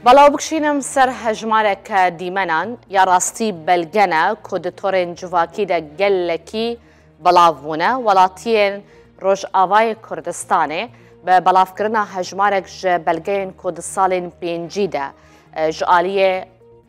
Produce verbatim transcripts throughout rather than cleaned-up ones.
Belaw bikişînim ser hejmareke dîmenan, ya rastî belge ne ku di torên civakî de gelekî belav bûne. Welatiyên Rojavayê Kurdistanê bi belavkirina hejmarek ji belgeyên ku di salên pêncî de, e, ji aliyê,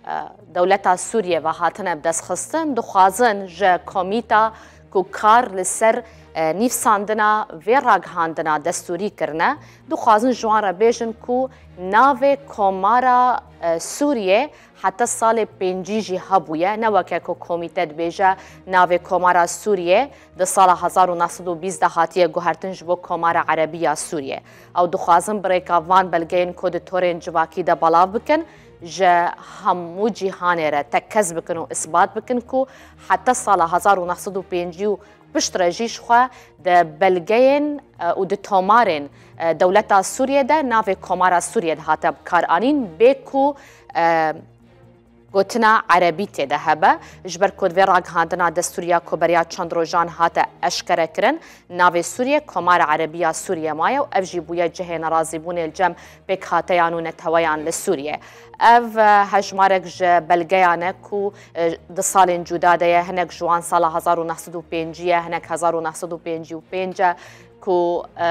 e, dewleta Sûriyê ve hatine bidestxistin, dixwazin ji komîta ku kar li ser, e, nivîsandina vê ragihandina destûrî kirine, dixwazin ji wan re bêjin ku navê Komara, e, Sûriyê heta salê pêncî jî hebûye, ne weke ku komîte dibêje navê Komara Sûriyê di sala hezar û neh sed û bîst de hatiye guhertin ji bo Komara Erebî ya Sûriyê. Ew dixwazin bi rêka van belgeyên ku di torên civakî de belav bikin, ji hemû cîhanê re tekkez bikin û isbat bikin ku heta sala hezar û neh sed û pêncî û piştre jî ji xwe di belgeyên, e, û di tomarên, e, dewleta Sûriyê de navê Komara Sûriyê dihate bikaranîn, bê ku, e, gotina erebî tê de hebe. Ji ber ku di vê ragihandina destûrî ya ku beriya çend rojan hate eşkerekirin, navê Sûriyê Komara Erebî ya Sûriyê maye û ev jî bûye cihê nerazîbûnê li cem pêkhateyan û neteweyan li Sûriyê. Ev, e, hejmarek ji belgeyan e ku, e, di salên cuda de ye, hinek ji wan sala hezar û neh sed û pêncî ye, hinek hezar û neh sed û pêncî û pênc e ku, e,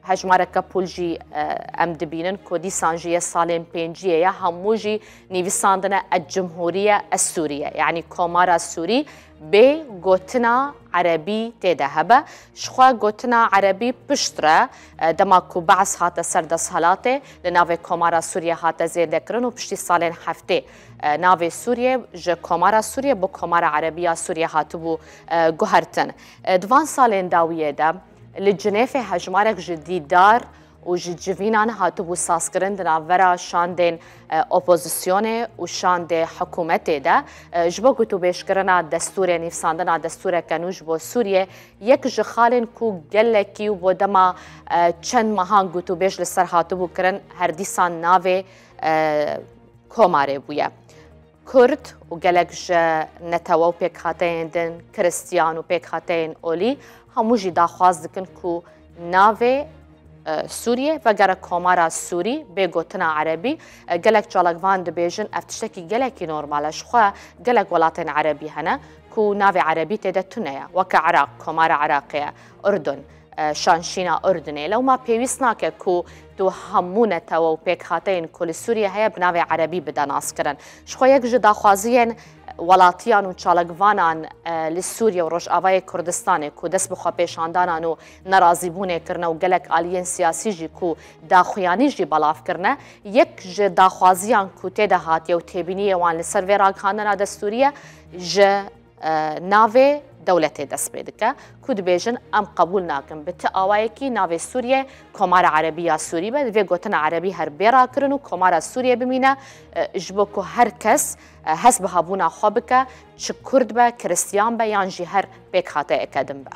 hejmareke pûl jî, e, em dibînin ku dîsan jî yê salên pênciyê ye, hemû jî nivîsandine El Cumhuriye Es Sûriye, yanî Komara Sûrî, bê gotina erebî tê de hebe. Ji xwe gotina erebî piştre, e, dema ku Be'es hate ser desthilatê, li navê Komara Sûriyê hate zêdekirin û piştî salên heftê, e, navê Sûriyê ji Komara Sûriyê bo Komara Erebî ya Sûriyê hatibû, e, guhertin. E, di van salên dawiyê de li Cinêfê hejmarek ji dîdar û ji civînan hatibû sazkirin di navbera şandên, e, opozisyonê û şandê hikûmetê de, e, ji bo gotûbêjkirina destûrê, nivîsandina destûreke nû ji bo Sûriyê, yek ji xalên ku gelekî û bo dema, e, çend mehan gotûbêj li ser hatibû kirin, her dîsan navê, e, Komarê bûye. Kurd û gelek ji netewe û pêkhateyên din, Kristiyan û pêkhateyên olî, hemû jî daxwaz dikin ku navê, e, Sûriyê vegere Komara Sûrî bê gotina erebî. E, gelek çalakvan dibêjin, ev tiştekî gelekî normal e. Ji xwe gelek welatên erebî hene ku navê erebî tê de tune ye. Weke Iraq, Komara Iraqê ye, Urdun, e, şanşîna Urdunê. Lewma pêwîst nake ku tu hemû netewe û pêkhateyên ku li Sûriyê heye bi navê erebî bide naskirin. Ji xwe yek ji daxwaziyên welatiyan û çalakvanan, e, li Sûriye û Rojavayê Kurdistanê ku dest bi xwepêşandanan û nerazîbûnê kirine û gelek aliyên siyasî jî ku daxuyanî jî belav kirine, yek ji daxwaziyan ku tê de hatiye û têbîniyê wan li ser vê ragihandina destûrî ye, ji, e, navê dewletê dest pê dike ku dibêjin, em qebûl nakin bi ti awayekî navê Sûriye Komara Erebî ya Sûrî be, divê gotina erebî her bê rakirin û Komara Sûriye bimîne, e, ji bo ku her kes, e, hest bi hebûna xwe bike, çi Kurd be, Kristiyan be yan jî her pêkhateyeke din be.